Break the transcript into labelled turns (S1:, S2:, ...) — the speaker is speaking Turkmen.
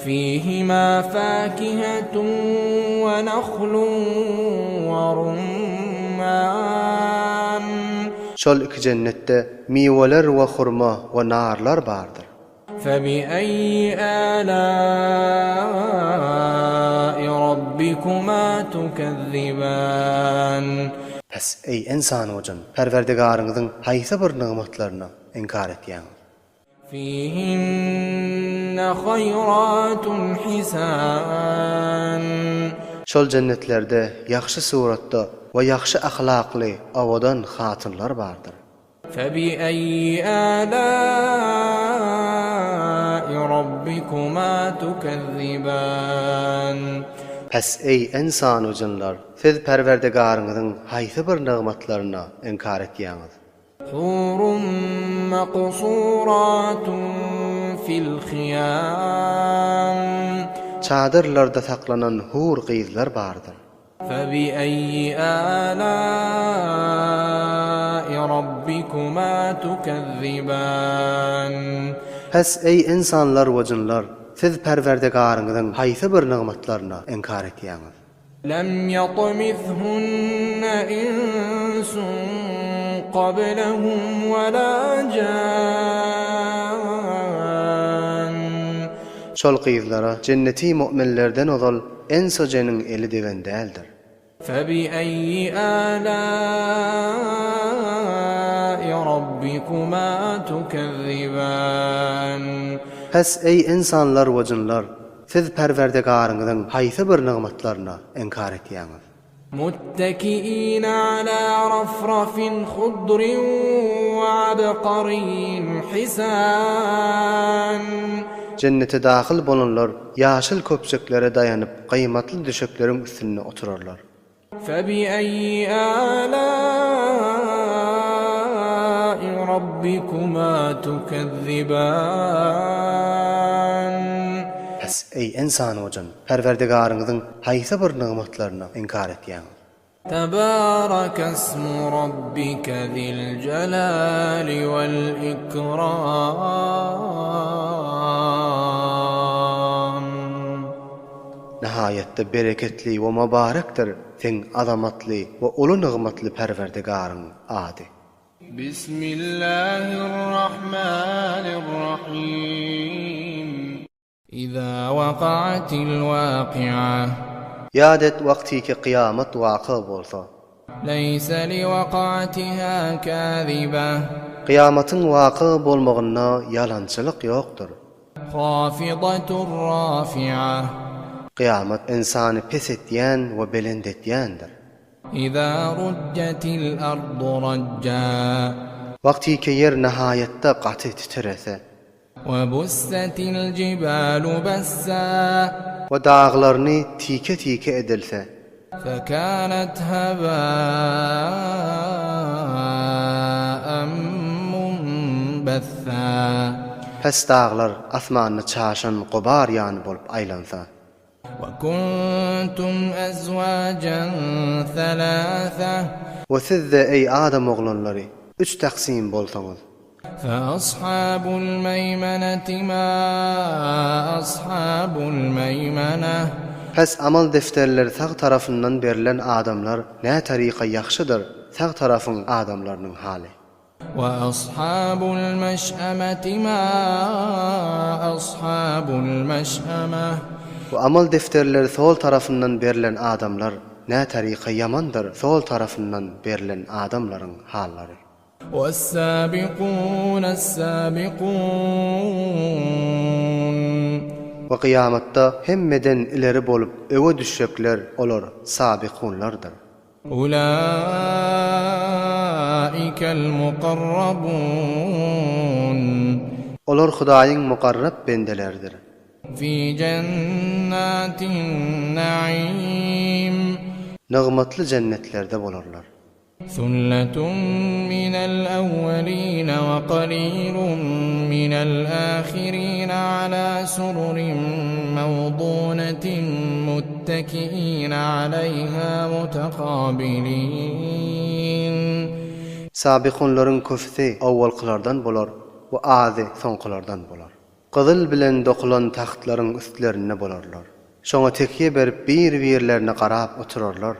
S1: Fihima fakihatun we nahlun we rumman.
S2: Şol iki jennetde miweler we hurma we narlar bardyr.
S1: Febi'eyyi âlâi rabbikuma tukezziban.
S2: Pes, eý, ynsan we jyn, Perwerdigaryňyzyň haýsy bir nygmatlaryny inkar etýäňiz?
S1: Fihinne haýratun hisan.
S2: Şol jennetlerde ýagşy suratda we ýagşy ahlakly owadan hatynlar bardyr.
S1: Febi'eyyi âlâi rabbikuma tukezziban.
S2: Pes, eý, ynsan we jynlar, siz Perwerdigaryňyzyň haýsy bir nygmatlaryny inkar etýäňiz?
S1: Hurun maksuratun fil hyýam.
S2: Çadyrlarda saklanan hur gyzlar bardyr.
S1: Febi'eyyi âlâi rabbikuma tukezziban.
S2: Pes, eý, ynsanlar we jynlar, siz Perwerdigaryňyzyň haýsy bir nygmatlaryny inkar etýäňiz?
S1: Lem ýatmithunne insun qablahum we la jan.
S2: Şol gyzlara jenneti mu'minlerden ozal enso-jeniň eli degen däldir.
S1: Febi'eyyi âlâi rabbikuma tukezziban.
S2: Pes, eý, ynsanlar we jynlar! Siz Perwerdigaryňyzyň haýsy bir nygmatlaryny inkar etýäňiz?
S1: Muttekiine alâ rafrafin hudrin we abkariyyin hisan.
S2: Jennete dahyl bolanlar ýaşyl köpjeklere daýanyp gymatly düşekleriň üstünde oturarlar.
S1: Febi'eyyi âlâi rabbikuma tukezziban.
S2: Pes, eý, ynsan we jyn, Perwerdigaryňyzyň haýsy bir nygmatlaryny inkar etýäňiz?
S1: Tebarekesmu rabbike zil jelali vel ikram.
S2: Nihaýatda bereketli we mybarekdir seň azamatly we uly nygmatly Perwerdigaryň ady.
S1: Bismillahirrahmanirrahim. Iza waka'atil waki'a.
S2: Ýat et wagtyky kyýamat waka bolsa.
S1: Leýse liwaka'atiha kaziba.
S2: Kyýamatyň waka bolmagynda ýalançylyk ýokdur.
S1: Hafidatun rafi'a.
S2: Kyýamat ynsany pes etýän we belent etýändir.
S1: Iza rujjatil ardu rajja.
S2: Wagtyky ýer nahaýatda gaty titrese.
S1: We bussatil jibalu bassa.
S2: We daglaryny tike-tike edilse.
S1: Fekanat haba'an munbetha.
S2: Pes daglar asmanda çaşan gubar ýaly bolup aýlansa.
S1: We kuntum azwajan thalatha.
S2: We siz-de, eý, adam oglanlary, üç taksim bolsaňyz.
S1: Fe ashabul meýmeneti ma ashabul meýmeneh.
S2: Pes amal defterleri sag tarafyndan berlen adamlar nä taryka ýagşydyr sag tarafyň adamlarynyň haly.
S1: We ashabul meş'emeti ma ashabul meş'emeh.
S2: We amal defterleri sol tarafyndan berlen adamlar nä taryka ýamandyr sol tarafyndan berlen adamlaryň hallary.
S1: Wes-sabiqun es-sabiqun.
S2: We kyýamatda hemmeden ileri bolup öňe düşjekler olar sabikunlardyr.
S1: Ulaikel-mukarrabun.
S2: Olar Hudaýyň mukarrab bendeleridir.
S1: Fi jennatin-naim.
S2: Nygmatly jennetlerde bolarlar.
S1: Sulletun minel awweline we qalilun minel ahirine ala sururin mawdunetin muttekiine aleyha mutekabilin.
S2: Sabykunlaryň köpüsi owalkylardan bolar we azy soňkulardan bolar. Gyzyl bilen dokulan tagtlaryň üstlerinde bolarlar. Şoňa tekýe berip bir-birlerine garap oturarlar.